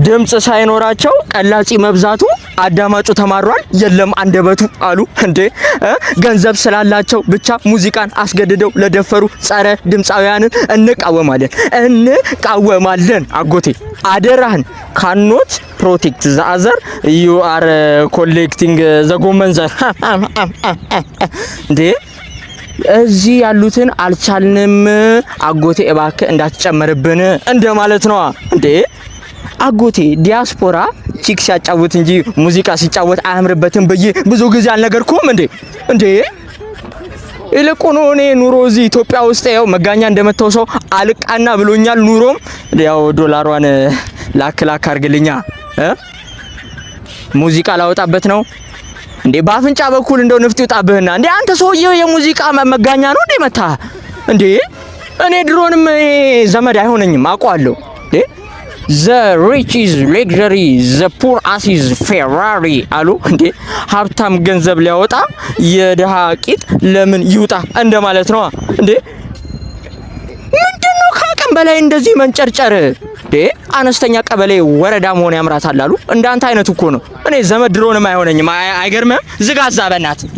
ድምፅ ሳይኖራቸው ቀላጺ መብዛቱ አዳማጩ ተማሯል፣ የለም አንደበቱ አሉ። እንዴ ገንዘብ ስላላቸው ብቻ ሙዚቃን አስገድደው ለደፈሩ ጸረ ድምፃውያንን እንቃወማለን፣ እንቃወማለን። አጎቴ አደራህን፣ ካኖት ፕሮቴክት ዘ አዘር ዩ አር ኮሌክቲንግ ዘ ጎመን ዘር። እንዴ እዚህ ያሉትን አልቻልንም፣ አጎቴ እባክህ እንዳትጨምርብን እንደማለት ነዋ። እንዴ አጎቴ ዲያስፖራ chick ሲያጫውት እንጂ ሙዚቃ ሲጫወት አያምርበትም ብዬ ብዙ ጊዜ አልነገርኩም እንዴ? እንዴ ይልቁኑ እኔ ኑሮ እዚህ ኢትዮጵያ ውስጥ ያው መጋኛ እንደመተው ሰው አልቃና ብሎኛል። ኑሮም ያው ዶላሯን ላክ ላክ አርግልኛ እ ሙዚቃ ላወጣበት ነው እንዴ? በአፍንጫ በኩል እንደው ንፍጥ ይውጣብህና። እንዴ አንተ ሰውዬው የሙዚቃ መጋኛ ነው እንዴ መታ እንዴ? እኔ ድሮንም ዘመድ አይሆነኝም አውቀዋለሁ። እንዴ "The rich is luxury, the poor ass is Ferrari" አሉ። እንዴ ሀብታም ገንዘብ ሊያወጣ የድሃ ቂጥ ለምን ይውጣ እንደማለት ነው። እንዴ ምንድነው ከአቅም በላይ እንደዚህ መንጨርጨር? እንዴ አነስተኛ ቀበሌ ወረዳ መሆን ያምራታል አሉ። እንዳንተ አይነቱ እኮ ነው። እኔ ዘመድ ድሮንም አይሆነኝም። አይገርምህም? ዝጋዛ በእናትህ።